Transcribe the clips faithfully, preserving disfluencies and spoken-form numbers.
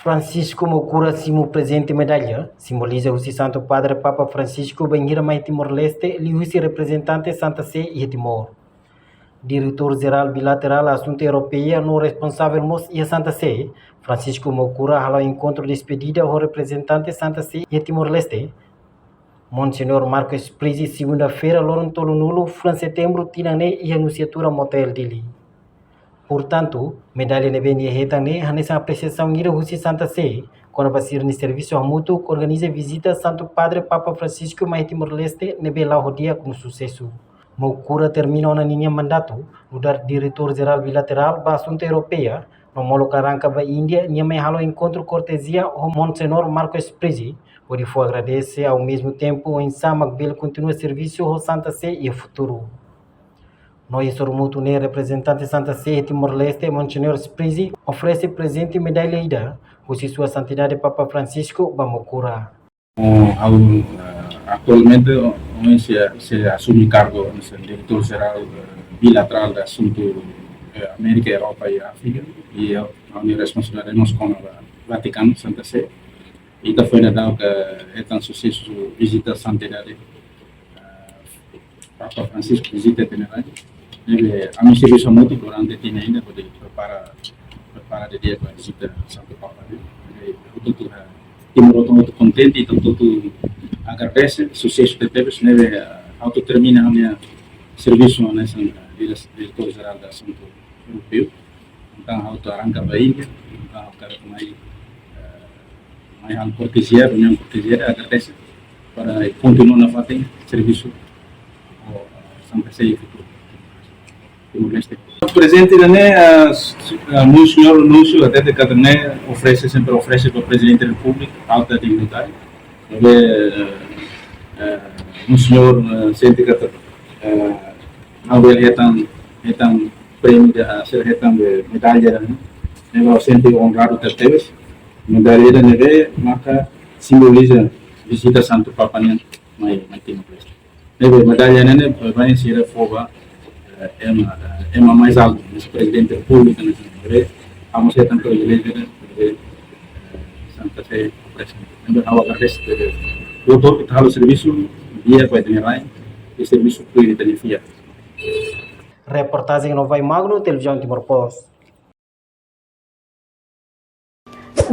Francisco Mokura simu prezente medalla, simboliza husi Santu Padre Papa Francisco bainhira mai Timor-Leste, liuhusi reprezentante Santa Sé iha Timor. Diretór Jerál Bilaterál Asuntu Europeia no responsavel mós iha Santa Sé, Francisco Mokura halo enkontru despedida ho reprezentante Santa Sé iha Timor-Leste, Monseñór Marco Sprizzi, segunda-feira, loron tolunulu fulan Setembru tinan ne'e iha Nunciatura Motel Dili. Portantu, medalla ne'ebé nia hetan ne'e hanesan apresiasaun ida husi Santa Sé kona-ba sira-nia servisu hamutuk organiza vizita Santu Padre Papa Francisco mai Timor-Leste ne'ebé la'o ho di'ak no susesu. Mokura termina ona ninia mandatu nu'udar Diretór Jerál Bilaterál ba Asuntu Europeia, no molok arranka ba Índia, nia mai halo enkontru kortezia ho Monseñór Marco Sprizzi, hodi fó agradese, ao mesmo tempo oinsá mak bele kontinua servisu ho Santa Sé iha futuru. No iha sorumutu ne'e, reprezentante Santa Sé iha Timor-Leste, Monseñór Sprizzi, oferese prezente medalla ida husi Sua Santidade Papa Francisco ba Mokura. Ha'u, eh, atualmente, ha'u sei, sei asume kargu, sei Diretór Jerál, eh, Bilaterál ba Asuntu, eh, Amérika, Europa i Áfrika. I ha'u-nia responsabilidade mós kona-ba Vatikanu, Santa Sé. Ita foin daudauk hetan susesu vizita Santidade, eh, Papa Francisco vizita tiha ona. Ne'ebé ami servisu hamutuk durante tinan ida hodi prepara, prepara didi'ak ba vizita Santu Papa ne'e. Ne'ebé hotu-hotu, eh, Timor hotu-hotu kontente, hotu-hotu agradese, susesu tebetebes, ne'ebé, eh, ha'u atu termina ha'u-nia servisu hanesan, eh, dire-, Diretór Jerál ba Asuntu Europeu. Entaun, ha'u atu arranka ba Índia, entaun, ha'u hakarak mai, eh, mai halo kortezia, reuniaun kortezia, agradese, para kontinua nafatin servisu ho, eh, Santa Sé iha futuru. Timor-Leste. Prezente ne'e, eh, s-, eh, Monseñór Núncio, hatete katak ne'e oferese, sempre oferese ba Prezidente Repúblika, alta dignitária. Ne'ebé, eh, eh, Monseñór, eh, sente katak, eh, ha'u bele hetan, hetan prémiu ida, ah, sira hetan be medalla ida-ne'e. Ne'ebé ha'u sente onradu tebetebes. Medalla ida-ne'e maka simboliza vizita Santu Papa nian mai, mai Timor-Leste. Ne'ebé medalla ne'e, ne'e, eh, bainhira sira fó ba, eh, ema, eh, ema mais altu, mais Prezidente Repúblika, ne'e, ne'ebé, ha'u mós hetan priviléjiu, ne'ebé, eh, Santa Sé oferese. Ne'ebé, ha'u agradese, eh, doutór, ita halo servisu di'ak ba ita-nia rain, i servisu kleur ita-nia fiar. Reportajen Novai Magno, Televizaun Timor Post.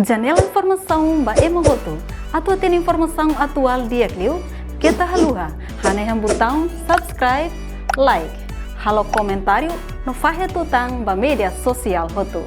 Janela informasaun ba ema hotu. Atu hatene informasaun atuál di'ak liu, keta haluha hanehan butaun subscribe, like, halo komentáriu, no fahe tutan ba média sosiál hotu.